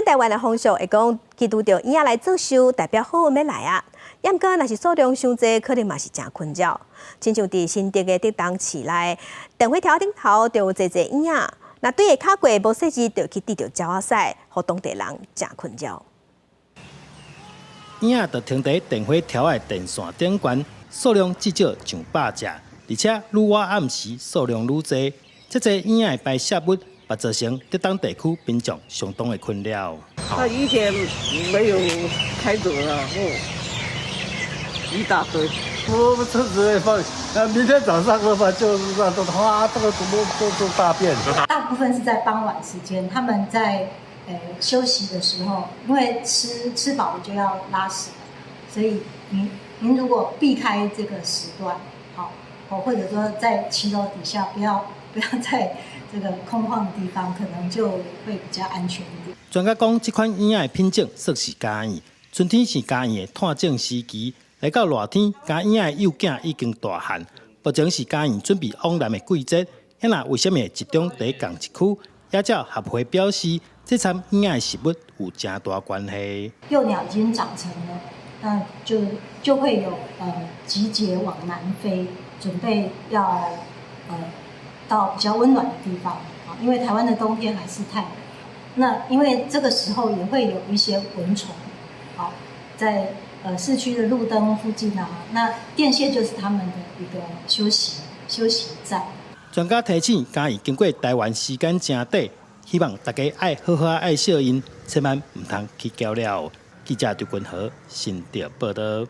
咱台灣的風俗會講，去拄著嬰仔來做壽，代表好運欲來啊。毋過若是數量傷濟，可能嘛是誠困擾。親像佇新竹的竹東市內，電火柱頂頭就有濟濟嬰仔，若對下跤過無細緻，就去滴著鳥仔屎，予當地人誠困擾。嬰仔就停佇電火柱的電線頂懸，數量至少上百隻，而且愈晚暗時數量愈濟。這濟嬰仔的排泄物，嘛造成竹東地區民眾相當的困擾。他以前沒有開走了，哦，一大堆。我們車子放，那明天早上的話就是那都哇，這個都大便。大部分是在傍晚時間，他們在休息的時候，因為吃飽了就要拉屎，所以您如果避開這個時段，好，或者說在騎樓底下不要在這個空曠的地方，可能就會比較安全一點。專家講，這款嬰仔的品種算是家燕，春天是家燕的湠種時期，來到熱天，家燕仔的幼囝已經大漢。目前是家燕準備往南的季節，那為啥物會集中佇仝一區？野鳥協會表示，這摻嬰仔的食物有誠大關係。幼鳥已經長成了，那就會有集結往南飛，準備要到比較溫暖的地方啊，因為台灣的冬天還是太冷。那因為這個時候也會有一些蚊蟲，好，在市區的路燈附近啊，那電線就是他們的一個休息站。專家提醒，家燕經過台灣時間誠短，希望大家愛好好愛惜𪜶，千萬毋通去攪擾。記者張君和新竹報導。